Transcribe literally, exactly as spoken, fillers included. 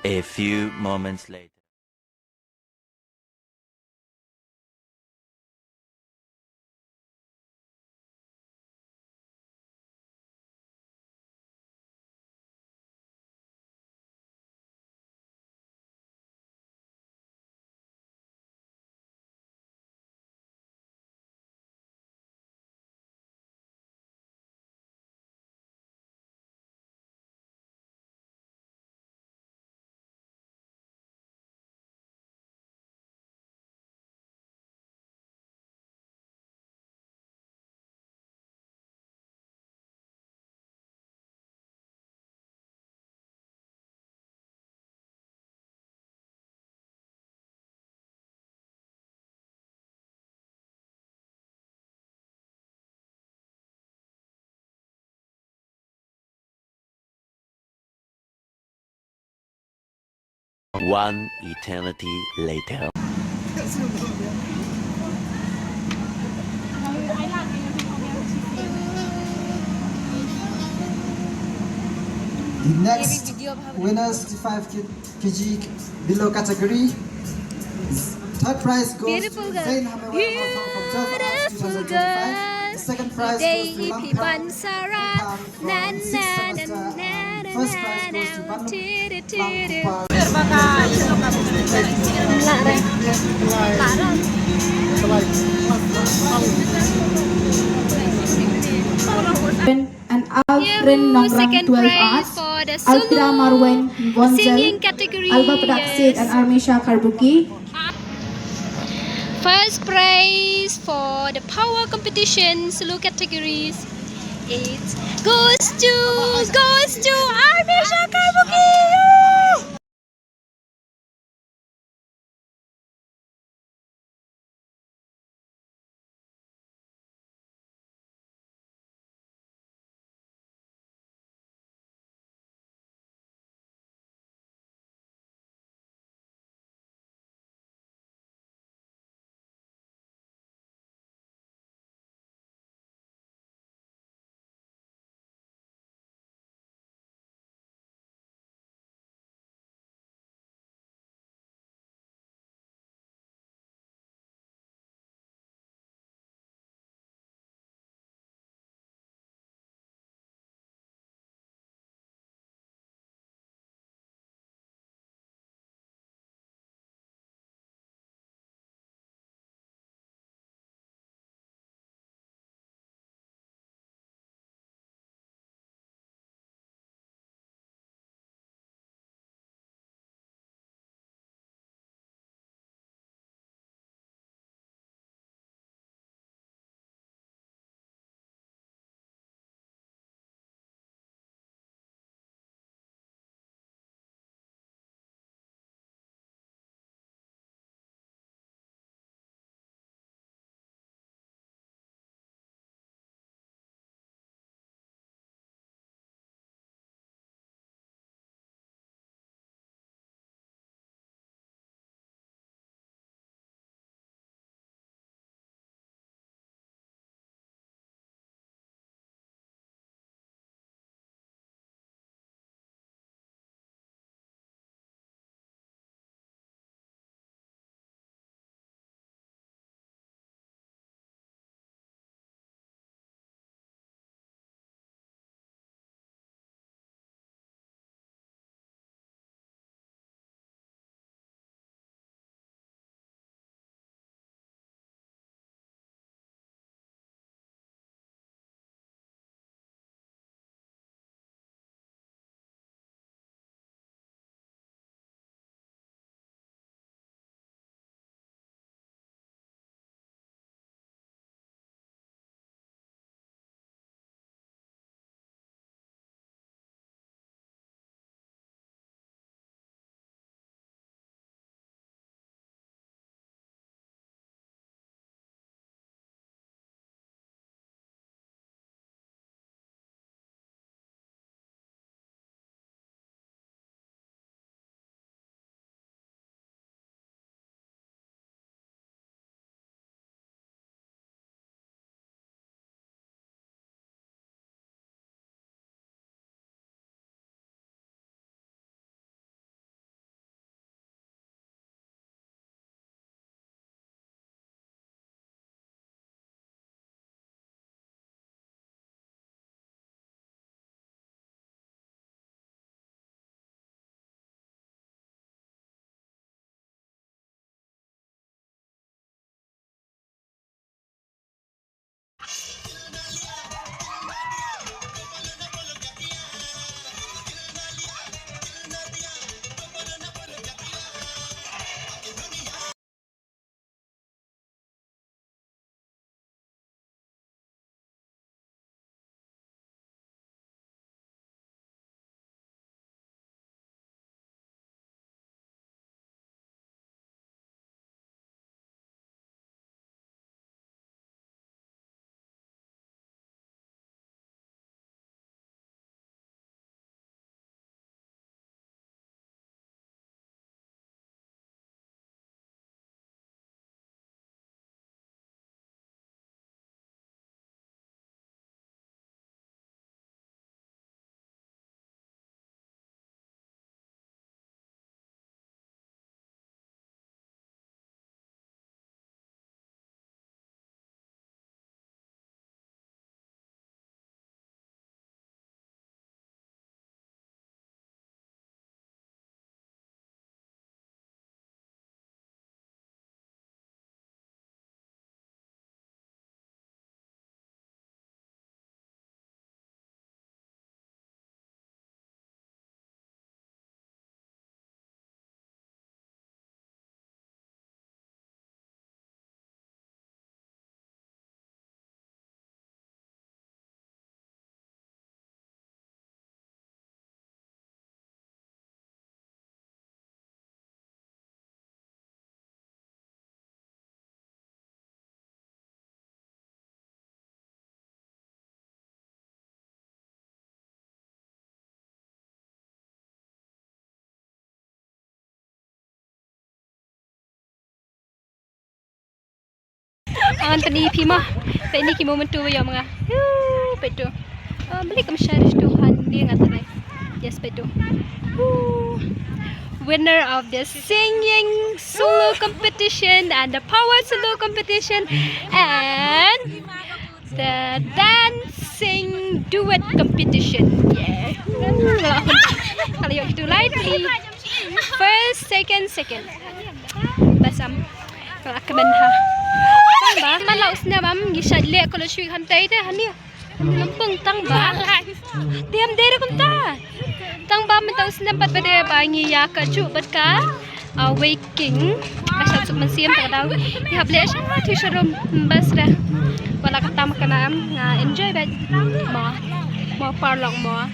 A few moments later. One eternity later. The next winners, fifty-five K G below category. Third prize goes to Zain Hamewal Hmar from twelve August two thousand twenty-five. The second prize goes to Lampa Pang from sixth semester, and first prize goes to Banlum Pang Kupar. And Alfred Nongrang, twelve arts, Alfira Marwen Bonzel, Alba Pdaksait and Armisha Karbuki. First prize for the power competition Sulu categories, it goes to, goes to Armisha Karbuki. Ngan pyni phi mo. Te ini ki mo mynta ba ïa ma nga. Yu, peit to. Ah, beli kam share to han dia ngan try. Yes, peit to. Yu. Winner of the singing solo competition and the power solo competition and the dancing duet competition. Yeah. Kalau ïoh itu lai, first, second, second. Basam. Kalau aku ben ha. Tang ba man la u snem bam ngi shait leh college week hangtai te hani. Lempeng tang ba. Diam dei ruh kumta. Tang ba mynta u snem pat ba dei ba ngi ïa ka ju bad ka, ah, waking. Ka shait suk mynsiem ta ka daw. Ngi hap leh sha tu sharum bas re. Wala ka tam ka nam nga enjoy bad. Mo, mo parlok mo.